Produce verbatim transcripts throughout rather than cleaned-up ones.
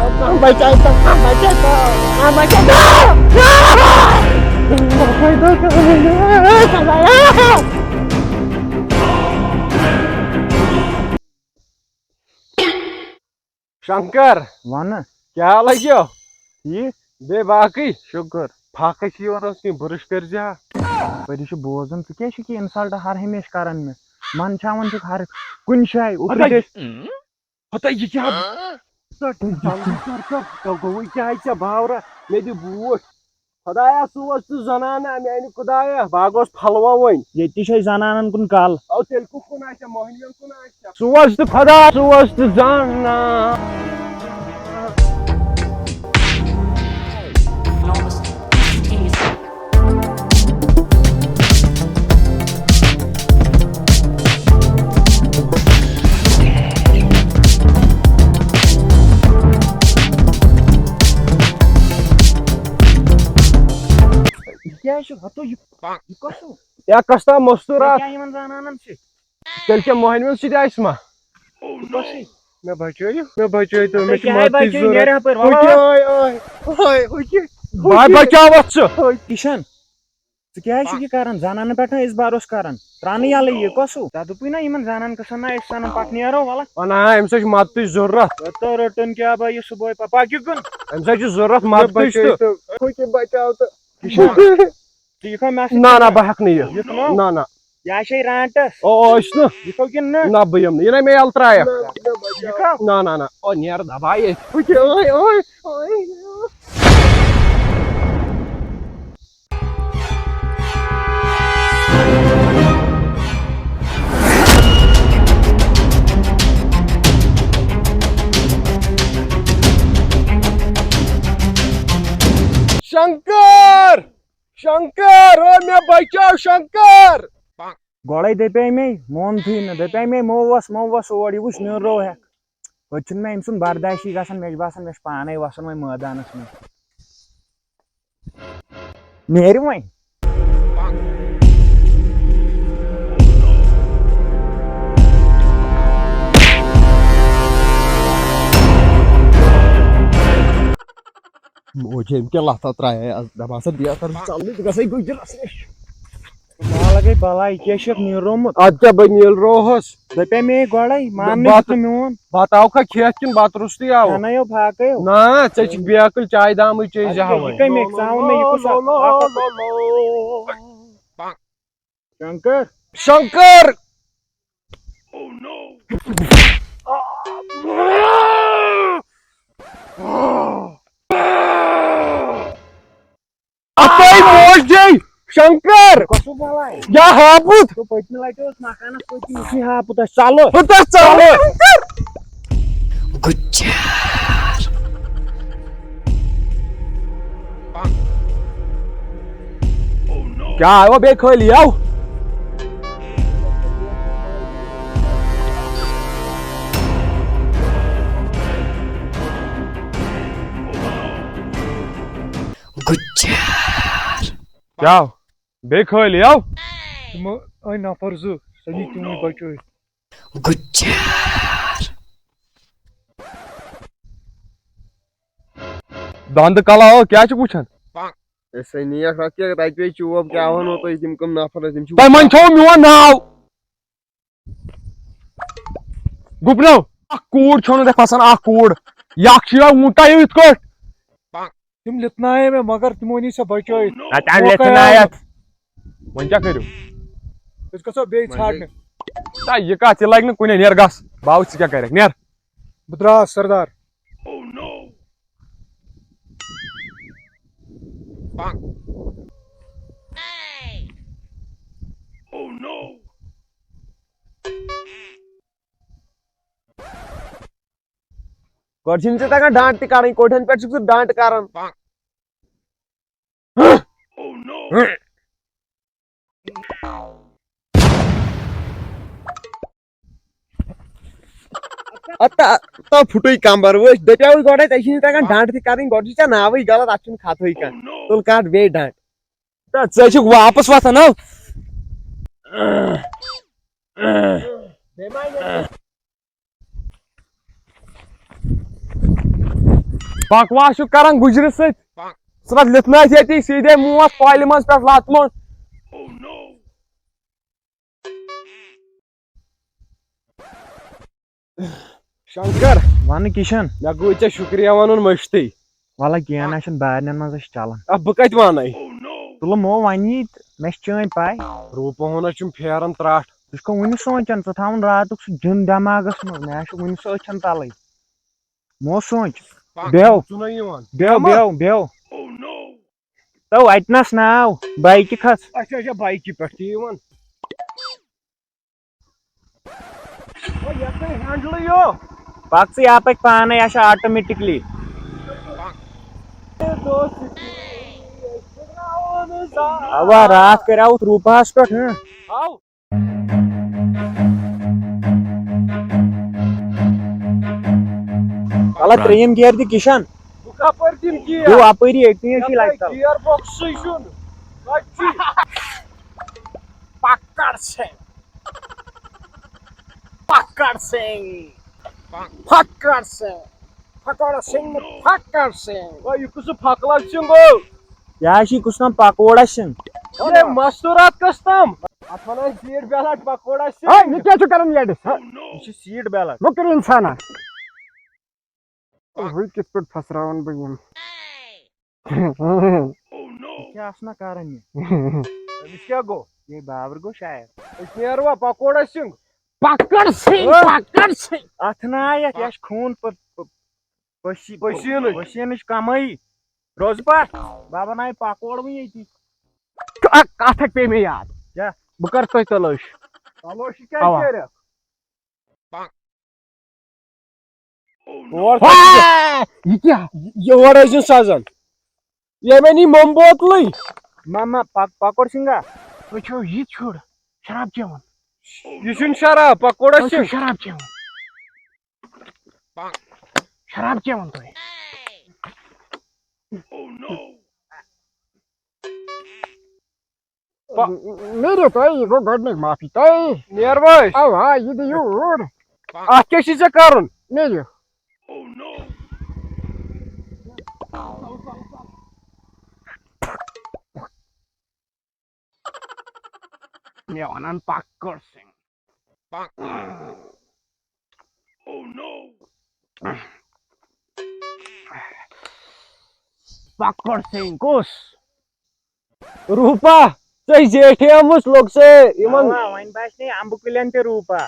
بچاو تو، بچاو تو، بچاو تو۔ شنکر، وَنہٕ۔ کیٛاہ حالہ چھِ؟ ٹھیٖک۔ بیٚیہِ باقٕے؟ شُکُر۔ فاقے چھِ یِوان اوس کینٛہہ، بُرٕش کٔرۍ زِ ہا۔ پٔرِو چھُ بوزُن، ژٕ کیٛازِ چھُکھ یہِ insult ہر ہمیشہِ کران مےٚ؟ منٛدچھاوان چھُکھ ہر کُنہِ جایہِ، اوترٕ ہتا گٔے ہتا یہِ کیٛاہ؟ ژٕ جلدی کر، کر، ژےٚ گوٚوُے کیٛاہ، ژےٚ باورہ؟ مےٚ دِ بوٗٹھ۔ خۄدایا، سوز ژٕ زنانہ، میانہِ خۄدایا، بہٕ ہا گوس پھلوان وۄنۍ۔ ییٚتہِ تہِ چھے زنانن کُن کل۔ او، تیٚلہِ کُس کُن آسہِ؟ مۄہنوٮ۪ن کُن آسہِ۔ سوز تہٕ خۄدا، سوز تہٕ زانان۔ یہِ کیٛاہ چھُ؟ ہتو یہِ، یہِ کۄس ہیوٗ؟ یا کستا مستوٗرات۔ کیٛاہ یِمن زنانن چھِ؟ تیٚلہِ کیٛاہ مۄہنوٮ۪ن سۭتۍ آسہِ ما؟ مےٚ بچٲیِو، مےٚ بچٲیِو، مےٚ چھِ کیٛاہ مدتٕچ بچٲیِو؟ ضروٗرت۔ نیرِ ہپٲرۍ، وَلہٕ، ہُکہِ، وَلہٕ۔ اوے، اوے، اوے، ہُکہِ، بہٕ ہُکہِ۔ بچاوتھ ژٕ۔ کِشن، ژٕ کیٛازِ چھُکھ یہِ کران؟ زنانن پٮ۪ٹھ نہ أسۍ بروسہٕ کران۔ ترٛاونہٕ یَلہٕ یہِ، کۄس ہیوٗ؟ ژےٚ دوٚپُے نہ یِمن زنانن قٕصن نہ أسۍ سنُن، پتہٕ نیرو، وَلہٕ۔ وَنا، أمِس حظ چھِ مدتٕچ ضروٗرت۔ تہٕ رٔٹٕن کیٛاہ بہٕ یہِ صُبحٲے پتہٕ، پکہِ کُن؟ أمِس حظ چھِ ضروٗرت مدتٕچ تہٕ۔ ہُکہِ بچاو تہٕ۔ کِشن، ژٕ یِکھا مےٚ سۭتۍ؟ نہ، نہ، بہٕ ہٮ۪کہٕ نہٕ یِتھ۔ یِکھ نہٕ؟ نہ، نہ۔ یہِ ہا چھے رانٹس۔ او، او، أسۍ نہٕ۔ یہِ تھو کِنہٕ نہٕ؟ نہ، بہٕ یِمہٕ نہٕ۔ یہِ نَے مےٚ یَلہٕ ترٛایَکھ۔ نہ، نہ، بہٕ یِمہٕ۔ نہ، نہ، نہ۔ او، نیر دبا ییٚتہِ۔ اوے، اوے، اوے۔ شنکر! شنکر، او مےٚ بچاو شنکر۔ گۄڈَے دَپے مے، مونتھٕے نہٕ، دَپے مے، مو وَس، مو وَس اور، یہِ وٕچھ نیرو ہٮ۪کھ۔ ہوٚتہِ چھُنہٕ مےٚ أمۍ سُنٛد برداشی گژھان، مےٚ چھُ باسان، مےٚ چھُ پانَے وَسُن وۄنۍ مٲدانَس منٛز۔ نیرِ وۄنۍ۔ موجی أمۍ کیٛاہ لَتھا ترٛایے آز؟ دَپان سا، بیٚیہِ کَر ژَلنٕے، ژٕ گژھے گُجرَس نِش۔ مال گٔے بَلاے، کیٛاہ چھَکھ نیٖرومُت؟ اَدٕ کیٛاہ، بہٕ نیٖلروہَس۔ دَپے مے گۄڈَے، ماننٕے بَتہٕ، چھُکھ نہٕ میون۔ بَتہٕ آوکھا کھٮ۪تھ کِنہٕ بَتہٕ روٚستُے آو؟ کھٮ۪نَے یو فاقَے یو۔ نہ، ژےٚ چھِکھ بیکٕل چاے دامٕے چیٚے اَدٕ زِ کیٛاہ، ہاوَے۔ یہِ کَمہِ أکۍ ژٕ ہاوُن مےٚ یہِ کُس اَکھ؟ شنکر۔ شنکر! اَپٲرۍ موج جی! شنکر! کۄسُک بَلاے؟ یا ہاپُت! تو پٔتمہِ لَٹہِ اوس مکانَس پٔتۍ کِنۍ یُتھُے ہاپُت اَسہِ۔ ژَلو! ہُتَس ژَلو! کیٛاہ آیوا بیٚیہِ خٲلی؟ آو؟ کیٛاہ آو؟ بیٚیہِ خٲلی؟ آو؟ تِمو أنۍ نفر زٕ، سُہ نی تِموٕے بچٲوِتھ۔ دَنٛدٕ کَلاو، کیٛاہ چھُکھ وٕچھان؟ ہے، سُہ نیکھ، تَتھ کیٛاہ، تَتہِ پیٚیہِ چوب، کیٛاہ وَنو تۄہہِ، تِم کٕم نفر ٲسۍ، تِم چھِ تۄہہِ منٛدچھو میون ناو۔ گُپنو، اکھ کوٗر چھو نہٕ تۄہہِ پھسان، اکھ کوٗر۔ یہِ اکھ چھُ یِوان وُنہِ تۄہہِ یِتھ کٲٹھۍ۔ تِم لِتنایے مےٚ، مگر تِمو نی سۄ بچٲیِتھ۔ نہ، تَمہِ موقعے آو لِتنایَتھ۔ نہٕ۔ وۄنۍ کیٛاہ کٔرِو؟ أسۍ گژھو بیٚیہِ وۄنۍ ژھانٛڈنہِ۔ نہ، یہِ کَتھ، یہِ لَگہِ نہٕ کُنے، نیر گژھ۔ بہٕ وٕچھِ ژٕ کیٛاہ کَرَکھ، نیر۔ بہٕ درٛاس سردار۔ گۄڈٕ چھِنہٕ ژےٚ تَگان ڈنٛٹ تہِ کَڑٕنۍ، کوٚٹھٮ۪ن پٮ۪ٹھ چھُکھ ژٕ ڈنٛٹ کَران۔ اَدٕ تہ، تہ پھُٹُے کمبر۔ وٕچھ، دَپیاوُے گۄڈَے، ژےٚ چھِی نہٕ تَگان ڈنٛٹ تہِ کَرٕنۍ، گۄڈٕ چھُے ژےٚ ناوٕے غلط، اَتھ چھُنہٕ خطہٕے کانٛہہ۔ تُل کَٹ بیٚیہِ ڈنٛٹ۔ تہ ژٕ چھُکھ واپس وۄتھان، ہو۔ بیٚیہِ ما یہِ؟ بکواس چھُ کران گُجرِ سۭتۍ۔ ژٕ رَٹھ لِتھنٲیِتھ ییٚتی سیٖدے موت کۄلہِ منٛز پٮ۪ٹھ لَتہٕ موٚنٛڈ۔ شنکر، وَنہٕ کِشن۔ مےٚ گوٚو ژےٚ شُکریہ وَنُن مٔشتٕے۔ وَلہٕ کینٛہہ نہ چھُنہٕ، بارنٮ۪ن منٛز ٲسۍ چلان۔ اَ، بہٕ کَتہِ وَنَے؟ تُلہٕ مو وَنی تہٕ مےٚ چھِ چٲنۍ پَے۔ روٗپہٕ ہُنَس چھُم پھیران ترٛٹھ۔ ژٕ چھُکھ وُنہِ سونٛچان، ژٕ تھاوُن راتُک سُہ جِن دٮ۪ماغَس منٛز، مےٚ ہا چھُ وُنہِ سُہ أچھَن تَلٕے۔ مو سونٛچ۔ بیٚہو۔ ژٕ نہ یِوان۔ بیٚہو، بیٚہو، بیٚہو۔ تو اَتہِ نَس ناو، بایکہِ کھَس۔ اچھا، اچھا، بایکہِ پٮ۪ٹھ تہِ یِوان۔ او، یَتھ نَے ہینڈلٕے یو۔ پَک ژٕ یَپٲرۍ پانَے، یہِ چھُ آٹومیٹِکلی۔ اَوا، راتھ کَریوُتھ روٗپاہَس پٮ۪ٹھ، ہٕنٛہ۔ ہاو۔ وَلہٕ ترٛیٚیِم گیر دِ کِشن۔ بہٕ کَپٲرۍ دِمہٕ گیر؟ دِو اَپٲری، أتنی چھُے لَگہِ تَل۔ گیر بۄکسٕے چھُنہٕ۔ کَتہِ چھُے؟ پکڑ سنگھ۔ پکڑ سنگھ۔ پکڑ سنگھ۔ پکوڑا سنگھ نہٕ، پکڑ سنگھ۔ او، یہِ کُس پھکلا سنگھ گوٚو؟ یہِ حظ چھُ کُس تام پکوڑا سنگھ۔ ہے، مستوٗرات کٔژ تام؟ اَتھ وَنان سیٖٹ بیلٹ پکوڑا سنگھ۔ ہے، یہِ کیٛاہ چھُ کران ییٚتہِ؟ ہہ؟ یہِ چھُ سیٖٹ بیلٹ۔ مےٚ کٔرِو اِنسانا۔ وۄنۍ کِتھ پٲٹھۍ پھسراوَن بہٕ یِم؟ یہِ کیٛاہ آسنا کران یہِ؟ أمِس کیٛاہ گوٚو؟ یے بابر گوٚو شاید۔ أسۍ نیروا پکوڑا سنگھ؟ پکڑ سنگھ، ہہ؟ پکڑ سنگھ۔ اَتھ نہ آے، یَتھ، یہِ چھُ خوٗن پ-، پ-، پٔسی-، پٔسیٖنٕچ۔ پٔسیٖنٕچ کمٲیی۔ روزٕ پا؟ بابا نایہِ پکوڑ وۄنۍ ییٚتی۔ اکھ کتھ اکھ پیٚیہِ مےٚ یاد۔ کیٛاہ؟ بہٕ کرٕ تۄہہِ تلٲش۔ تلٲش کیٛاہ اوا۔ کٔرِتھ؟ اور ہا! یہِ کیٛاہ؟ یور ٲسۍ زیو سَزان۔ یہِ مےٚ نی مۄم بوتلٕے۔ ماما، پک-، پکوڑ سنگا۔ تُہۍ چھِو یہِ ژھیوٚڑ شراب چٮ۪وان۔ یہِ چھُنہٕ شراب، پکوڑا تُہۍ چھِو چھِ۔ شراب چٮ۪وان۔ شراب چٮ۪وان تُہۍ۔ پا- نیٖرِو تُہۍ، یہِ گوٚو گۄڈٕنیُک معافی تۄہہِ۔ نیر وٲے۔ اَوا، یہِ دِیِو اوٗر۔ اَتھ کیٛاہ چھُے ژےٚ کَرُن؟ نیٖرِو۔ مےٚ وَنان پکوڑ سنگھ۔ پکوڑ سنگھ کُس؟ روٗپا، ژےٚ زیٹھے آمٕژ لوٚگ ژےٚ یِمن۔ اوا، وۄنۍ باسہِ نے امبہٕ کُلٮ۪ن تہِ روٗپا۔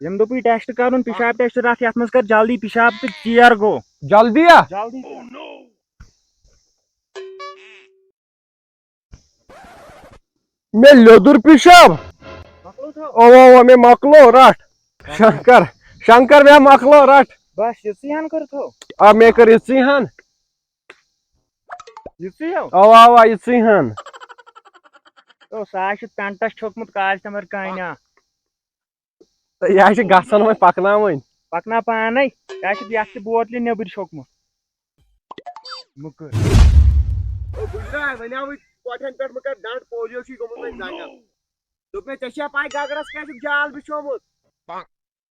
یِم دوٚپُے ٹیسٹ کرُن، پِشاب ٹیسٹ رٹھ، یتھ منٛز کر جلدی پِشاب تہٕ ژیر گوٚو۔ جلدی ہا؟ جلدی کر۔ مےٚ لیوٚدُر پِشاب۔ مۄکلو تھو۔ اوا، اوا، مےٚ مۄکلو رٹھ۔ شنکر، شنکر، مےٚ مۄکلو رٹھ۔ بس، یِژٕے ہن کٔر تھو۔ آ، مےٚ کٔر یِژٕے ہن۔ یِژٕے ہو؟ اوا، اوا، یِژٕے ہن۔ او، سُہ ہا چھُ پینٹس چھوٚکمُت کالہِ تمبر کانہِ۔ تہٕ یہِ ہا چھِ گژھان وۄنۍ پکناوٕنۍ۔ پکناو پانے، یہِ ہا چھُ یتھ تہِ بوتلہِ نیٚبٕرۍ چھوٚکمُت۔ مُکٕر۔ او گُجرا، وۄنۍ آوٕے کۄٹھٮ۪ن پٮ۪ٹھ مہٕ کر ڈنڈ، پولیو چھُے گوٚمُت وۄنۍ زنٛگن۔ دوٚپ مےٚ، ژےٚ چھےٚ پاے گگرس کیٛاہ چھُکھ جال بِچھومُت؟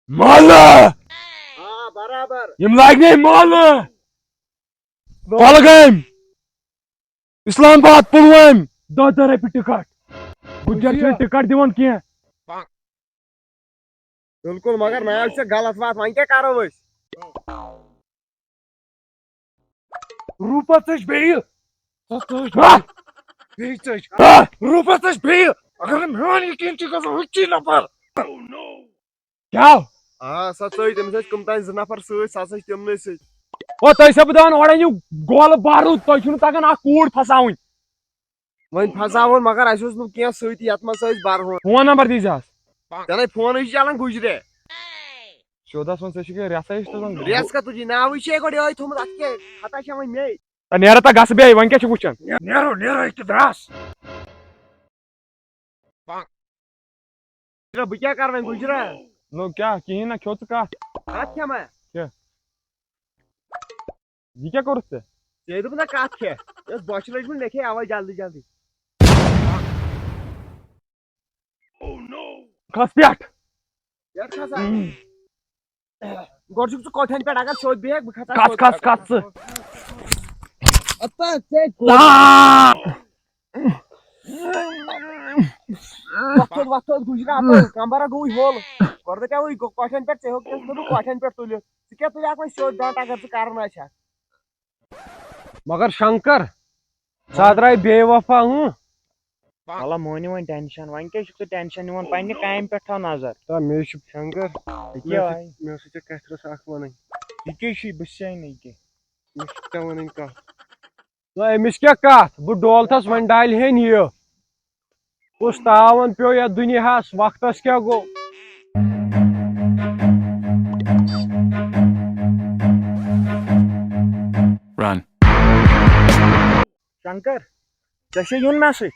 مالہٕ! آ، برابر۔ یِم لاگہِ نہٕ مالہٕ! کۄلگامۍ، اسلام آباد، پلوامۍ، دَہ دَہ رۄپیہِ ٹکٹ۔ گُجر چھُنہٕ ٹکٹ دِوان کینٛہہ۔ بِلکُل، مگر ناو چھِ غلط وَتھ، وۄنۍ کیٛاہ کَرو أسۍ؟ روٗپا ژٔج بیٚیہِ۔ سۄ ژٔج۔ ہا؟ بیٚیہِ ژٔج۔ ہا؟ روٗپا ژٔج بیٚیہِ۔ اگر نہٕ میون یقیٖن چھُ گژھان، ہُہ چی نفر۔ کیٛاہ؟ آ، سۄ ژٔج، تٔمِس ٲسۍ کٕم تام زٕ نفر سۭتۍ، سۄ ژٔج تِمنٕے سۭتۍ۔ او، تۄہہِ چھا بہٕ دَپان، اورٕ أنِو گولہٕ بارود، تۄہہِ چھُو نہٕ تَگان اکھ کوٗر پھساوٕنۍ۔ وۄنۍ پھساوُن، مگر اَسہِ اوس نہٕ کینٛہہ سۭتۍ، یَتھ منٛز سُہ اَسہِ بَرہون۔ فون نمبر دیٖزِ ہَس۔ ژےٚ نَے فونٕے چھُ چلان گُجرے۔ شودھا سُن، ژےٚ چھُکھ یہِ رٮ۪سَے ہِش تُلان۔ رٮ۪س کَتھ تُجی؟ ناوٕے چھُ یِہوٚے تھوٚمُت، اَتھ کیٛاہ خطا چھےٚ وۄنۍ مے؟ تہٕ نیرٕ تہٕ گژھٕ بیٚیہِ، وۄنۍ کیٛاہ چھُ وٕچھان؟ نیرو، نیرو أکِس درٛاس۔ گُجرا، بہٕ کیٛاہ کَرٕ وۄنۍ گُجرا؟ نو کیٛاہ، کِہیٖنۍ نہ، کھیوٚو ژٕ کَتھ؟ کَتھ کھٮ۪مہٕ؟ کیٛاہ؟ یہِ کیٛاہ کوٚرُتھ ژےٚ؟ ژےٚ دوٚپ نہ کَتھ کھےٚ؟ یۄس بۄچھِ لٔجمٕژ، مےٚ کھے اَوَے جلدی جلدی۔ کھس پٮ۪ٹھ۔ پٮ۪ٹھ کھسا؟ اۭں۔ گۄڈٕ چھُکھ ژٕ کۄٹھٮ۪ن پٮ۪ٹھ، اگر سیوٚد بیٚہکھ، بہٕ کھسہٕ کھس، سیوٚد کھس، پٮ۪ٹھ۔ کھس ژٕ۔ ہتا ژےٚ کوٚر۔ آ! وۄتھُن وۄتھُن گُجرا، کمبرا گوٚوُے ہوٚل۔ کوٚر نہٕ ژےٚ وٕنۍ کۄٹھٮ۪ن پٮ۪ٹھ، ژےٚ ہیوٚک تٔمِس دوٚپُن کۄٹھٮ۪ن پٮ۪ٹھ تُلِتھ۔ ژٕ کیٛاہ تُلہِ اَتھ وۄنۍ سیوٚد ڈنٛٹ اگر ژٕ کران آسہِ ہا؟ مگر شنکر، ژٕ ہا درٛاے بے وفا، ہُہ؟ وَلہٕ مٲنِو وۄنۍ ٹٮ۪نشن، وۄنۍ کیٛاہ چھُکھ ژٕ ٹٮ۪نشن نِوان؟ پننہِ کامہِ پٮ۪ٹھ تھاو نظر۔ تہٕ مےٚ چھُ شنکر، یہِ مےٚ کیٛاہ ٲسٕے، آے؟ مےٚ ٲسٕے ژےٚ کتھِ رژھ اکھ وَنٕنۍ۔ یہِ کیٛاہ چھُے؟ بہٕ چھُسے نہٕ یہِ کینٛہہ۔ مےٚ چھِ ژےٚ وَنٕنۍ کتھ۔ نہ، أمِس کیٛاہ کتھ؟ بہٕ ڈولتھس، وۄنۍ ڈالہِ ہن یہِ۔ کُس تاوَن پیوٚو یَتھ دُنیاہَس، وقتَس کیٛاہ گوٚو؟ Run. شنکر، ژےٚ چھےٚ یُن مےٚ سۭتۍ؟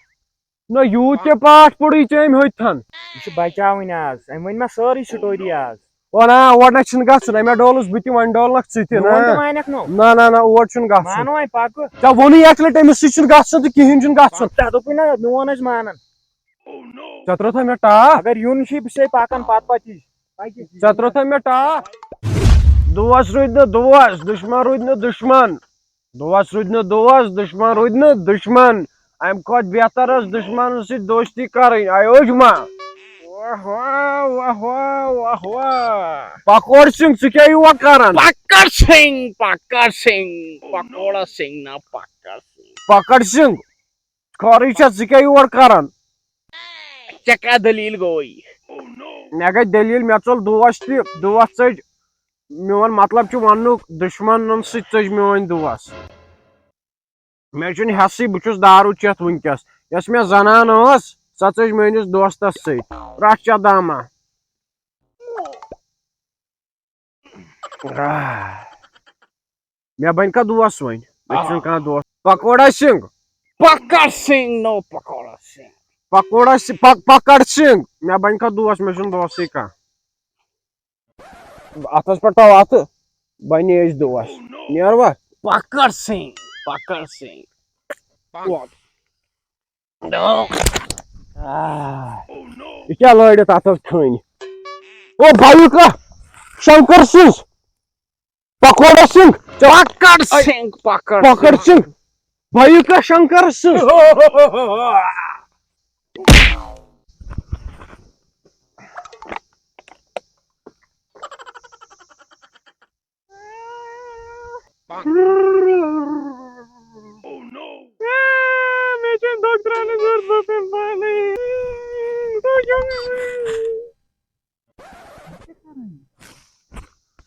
نہ، یوٗت تہِ پاٹھ پوٚرُے ژےٚ أمۍ ہوٚتہِ تھَن۔ یہِ چھُ بچاوٕنۍ آز، أمۍ ؤنۍ مےٚ سٲرٕے story آز۔ او نا، اور نہ چھُنہٕ گژھُن، أمۍ ہا ڈولُس بہٕ تہِ، وۄنۍ ڈولنکھ ژٕ تہِ، میون نہ۔ تہِ مانکھ نہٕ۔ نہ، نہ، نہ، اور چھُنہٕ گژھُن۔ مانو وۄنۍ پکہٕ۔ ژےٚ ووٚنُے اَکہِ لٹہِ أمِس سۭتۍ چھُنہٕ گژھُن تہٕ کِہیٖنۍ چھُنہٕ گژھُن۔ ژےٚ دوٚپُے نہ، میون ٲسۍ مانان۔ ژےٚ ترٛوتھا مےٚ ٹاپھ۔ اگر یُن چھُے، بہٕ چھُسے پکان پتہٕ پتہٕ۔ ژےٚ ترٛوتھا مےٚ ٹاپھ۔ دوس روٗدۍ نہٕ دوس، دُشمن روٗدۍ نہٕ دُشمن۔ دوس روٗدۍ نہٕ دوس، دُشمن روٗدۍ نہٕ دُشمن۔ اَمہِ کھۄتہٕ بہتر ٲس دُشمنن سۭتۍ دوستی کرٕنۍ۔ آیوش ما؟ واہ واہ، واہ واہ، واہ واہ۔ پکوڑ سنگھ، ژٕ کیٛاہ یور کران؟ پکڑ سنگھ، پکڑ سنگھ، پکوڑا سنگھ نہ پکڑ سنگھ۔ پکڑ سنگھ، خٲرٕے چھا؟ ژٕ کیٛاہ یور کران؟ ژےٚ کیٛاہ دٔلیٖل گوٚوٕے؟ مےٚ گٔے دٔلیٖل، مےٚ ژوٚل دوس تہِ، دوس ژٔج۔ میون مطلب چھُ وننُک، دُشمنن سۭتۍ ژٔج میٲنۍ دوس۔ مےٚ چھُنہٕ حیسٕے، بہٕ چھُس دارو چٮ۪تھ وٕنکیٚس۔ یۄس مےٚ زنان ٲس، سۄ ژٔج میٲنِس دوستس سۭتۍ۔ رٹھ چا داما۔ آہ۔ مےٚ بنہِ کانٛہہ دوس وۄنۍ؟ مےٚ چھُنہٕ کانٛہہ دوس۔ پکوڑا سنگھ۔ پکڑ سنگھ، نو پکوڑا سنگھ۔ پکوڑا س-، پک-، پکڑ سنگھ۔ مےٚ بنہِ کانٛہہ دوس؟ مےٚ چھُنہٕ دوسٕے کانٛہہ۔ اتھس پٮ۪ٹھ تھاو اتھٕ، بنے أسۍ دوس۔ نیروا؟ پکڑ سنگھ، پکڑ سنگھ۔ آہ۔ یہِ کیٛاہ لٲرِتھ اتھس کھٔنۍ؟ او بھایو کا شنکر سٕنٛز پکوڑا سنگھ۔ پکڑ سنگھ، پکڑ پکڑ سنگھ۔ سنگھ۔ بھایو کا شنکر سٕنٛز۔ مےٚ چھَنہٕ دۄگ ترٛاونٕچ ضروٗرت، بہٕ پٮ۪مہٕ پانَے۔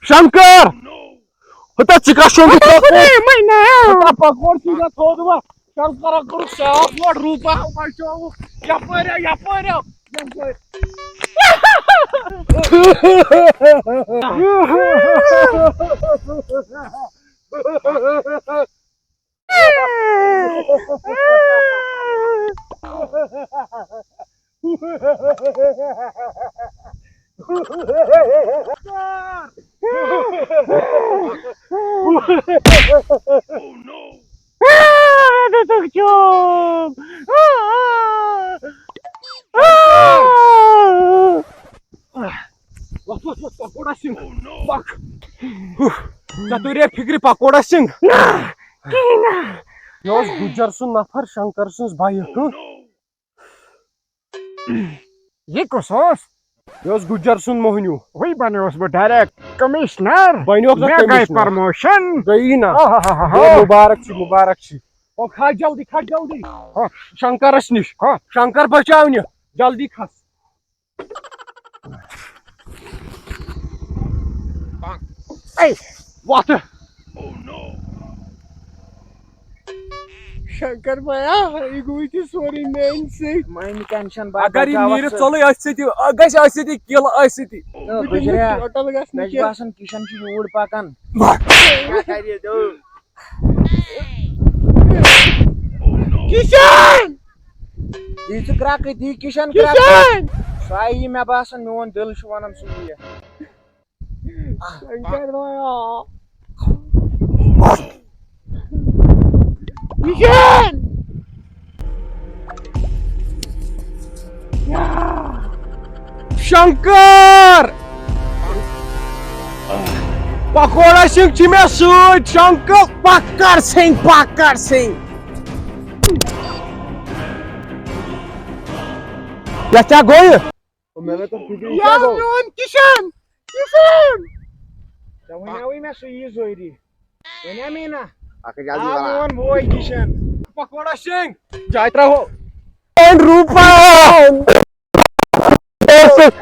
شنکر! ہتا ژٕ کَس شوٚنٛگُتھ پکوڑ؟ ہتا پکوڑ چھُے مےٚ تھوٚد وۄنۍ۔ شنکرن کوٚرُکھ صاف یورٕ، روٗپا بچووُکھ۔ یپٲرۍ آو، یپٲرۍ آو، یپٲرۍ۔ دِتُکھ چوب۔ وۄتھ، وۄتھ، وۄتھ، پکوڑا سنگھ۔ پک۔ ژےٚ توٚرے فکرِ پکوڑا سنگھ؟ نہ، کِہیٖنۍ نہٕ۔ یہِ اوس گُجر سُنٛد نفر، شنکر سٕنٛز بایِک۔ ہہ؟ یہِ کُس اوس؟ یہِ اوس گُجر سُنٛد موہنیوٗ۔ وٕے بنیوس بہٕ direct commissioner۔ بنیوکھ نا مےٚ گٔے commissioner۔ Promotion۔ گٔیی نا۔ آہاہاہا۔ ہے، مُبارک چھی، مُبارک چھی۔ او، کھس جلدی، کھس جلدی۔ ہہ۔ شنکرس نِش۔ ہہ۔ شنکر بچاونہِ۔ جلدی کھس۔ اے، وۄتھ۔ شنکر بھیا، یہِ گوٚو تہِ سورُے میٛانہِ سۭتۍ۔ مہٕ ہیٚیِو ٹینشن، بہٕ آ، اگر یہِ بچاوتھ نیٖرِتھ ژٕ۔ ژوٚلُے أتھۍ سۭتۍ، آ، گژھِ أتھۍ سۭتی، کِل أتھۍ سۭتی۔ نہ، بہٕ دِمہٕ گُجریا، ٹوٹل گژھِ نہٕ مےٚ چھُ کینٛہہ۔ باسان کِشن چھُ یوٗرۍ پکان۔ کیٛاہ کرِ یہِ؟ کِشن! دی ژٕ کرٛکہٕ، دی کِشن کرٛکہٕ۔ کِشن! سُہ آیی مےٚ باسان، میون دِل چھُ ونان سُہ یِیہِ۔ شنکر بھیا۔ کِشن! شنکر! پکوڑا سنگھ چھ مےٚ سۭتۍ، شنکل۔ پکڑ سنگھ، پکڑ سنگھ۔ یتھ کیٛاہ گوٚو یہِ؟ مےٚ لٔج تَتھ فِکرِ، یہِ یا کیٛاہ گوٚو؟ میون کِشن، کِشن۔ ژےٚ وَنیٛاوُے مےٚ سُہ یی ضروٗری۔ وَنیٛا مےٚ نا؟ اکھ جلدی آ، وَنان۔ میون بوے کِشن۔ پکوڑا سنگھ۔ جاے ترٛاوو۔ روٗپا۔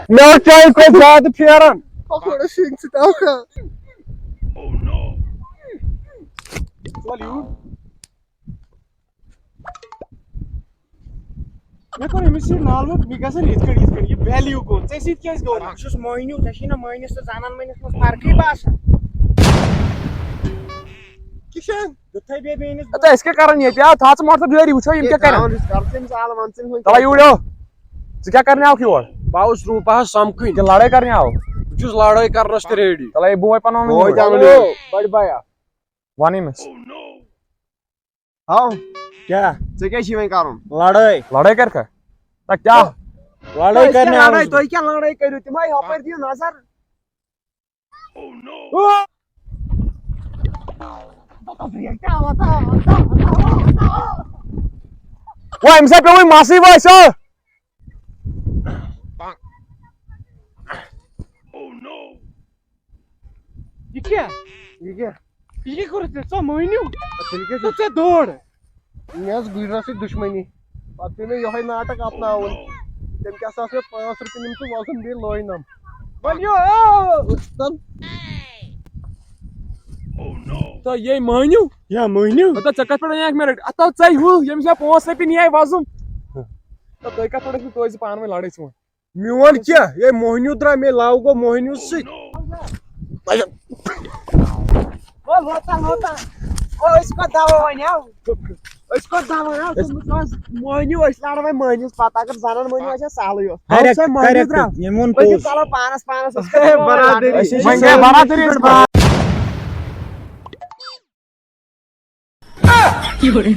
مےٚ اوس چانہِ کھۄتہٕ زیادٕ پھیران۔ پکوڑا سنگھ ژٕ تہِ آوکھا؟ وَل یوٗر۔ مےٚ کوٚر أمِس سۭتۍ معلوٗم، مےٚ گژھن یِتھ کٔنۍ، یِتھ کٔنۍ۔ یہِ value گوٚو۔ ژےٚ سۭتۍ کیٛازِ گوٚو نہٕ؟ بہٕ چھُس مٲنِو، ژےٚ چھِی نہ مٲنِس تہٕ زنان مٲنِس منٛز فرقٕے باسان۔ کِشن۔ یُتھُے بیٚیہِ میٛٲنِس تہٕ أسۍ کیٛاہ کران ییٚتہِ؟ آ، تھاو ژٕ مطلب جٲری، وٕچھو یِم کیٛاہ کرن۔ تَلہ یوٗرۍ یو۔ ژٕ کیٛاہ کرنہِ آوکھ یور؟ بہٕ آوُس روٗپاہَس سَمکھٕنۍ۔ کِنہٕ لڑٲے کرنہِ آوُکھ؟ بہٕ چھُس لڑٲے کرنَس تہِ ready۔ تَلہ یے بوے پَنُن وَنُن بوے یور۔ تہِ وَنُن۔ بڑِ بیا۔ وَن أمِس۔ ہاو۔ کیٛاہ؟ ژےٚ کیٛاہ چھُے وۄنۍ کرُن؟ لڑٲے۔ لڑٲے کَرکھا؟ نہ کیٛاہ؟ لڑٲے تۄہہِ کرنہِ کیٛاہ آوُس لڑٲے؟ بہٕ۔ تُہۍ کیٛاہ لڑٲے کٔرِو؟ تِمَے ہۄپٲرۍ دِیِو نظر۔ وۄنۍ أمِس ہا پیوٚوُے مسٕے وۄنۍ سُہ۔ یہِ کیٛاہ؟ یہِ کیٛاہ؟ یہِ کیٛاہ کوٚرُتھ ژےٚ؟ ژٕ مٲنِو۔ تیٚلہِ کیٛاہ چھُ؟ ژٕ ژےٚ دور۔ مےٚ ٲس گُجرَس سۭتۍ دُشمنی۔ پَتہٕ پیوٚو مےٚ یِہوٚے ناٹک اَپناوُن۔ تٔمۍ کیٛاہ سا ٲس مےٚ پانٛژھ رۄپیہِ نِمژٕ وۄزُم بیٚیہِ لٲینَم۔ ؤلِو، او! وٕچھتَن۔ تہٕ یے مٲنِو۔ یا مٲنِو۔ مطلب، ژےٚ کَتھ پٮ۪ٹھ وَنیٛاکھ مےٚ رٔٹۍ؟ اَتھ آو ژَے ہُہ، ییٚمِس مےٚ پانٛژھ رۄپیہِ نِیے وۄزُم۔ تہٕ تُہۍ کَتھ پٮ۪ٹھ ٲسِو توتہِ زِ پانہٕ ؤنۍ لَڑٲے ژٕ وَن؟ میون کیٛاہ؟ یے موہنیوٗ درٛاو، مے love گوٚو موہنیوٗ سۭتۍ۔ او، لوتا، لوتا۔ او، أسۍ کوٚت دَوو وۄنۍ، ہاو؟ أسۍ کوٚت دَوو، ہاو؟ ژٕ مہٕ سوز موہنیوٗ، أسۍ لَڑو وۄنۍ مٔہنِوِس پَتہٕ، اگر زَنان مٔہنیوٗ آسہِ ہا سہلٕے اوس۔ Correct، سۄے مٔہنیوٗ correct۔ درٛاو۔ ییٚمۍ ووٚن أسۍ پوٚز۔ چلو پانَس پانَس، أسۍ ہے، کَرو برادٔری۔ أسۍ چھِ وۄنۍ گٔے برادٔری ہٕنٛز بات۔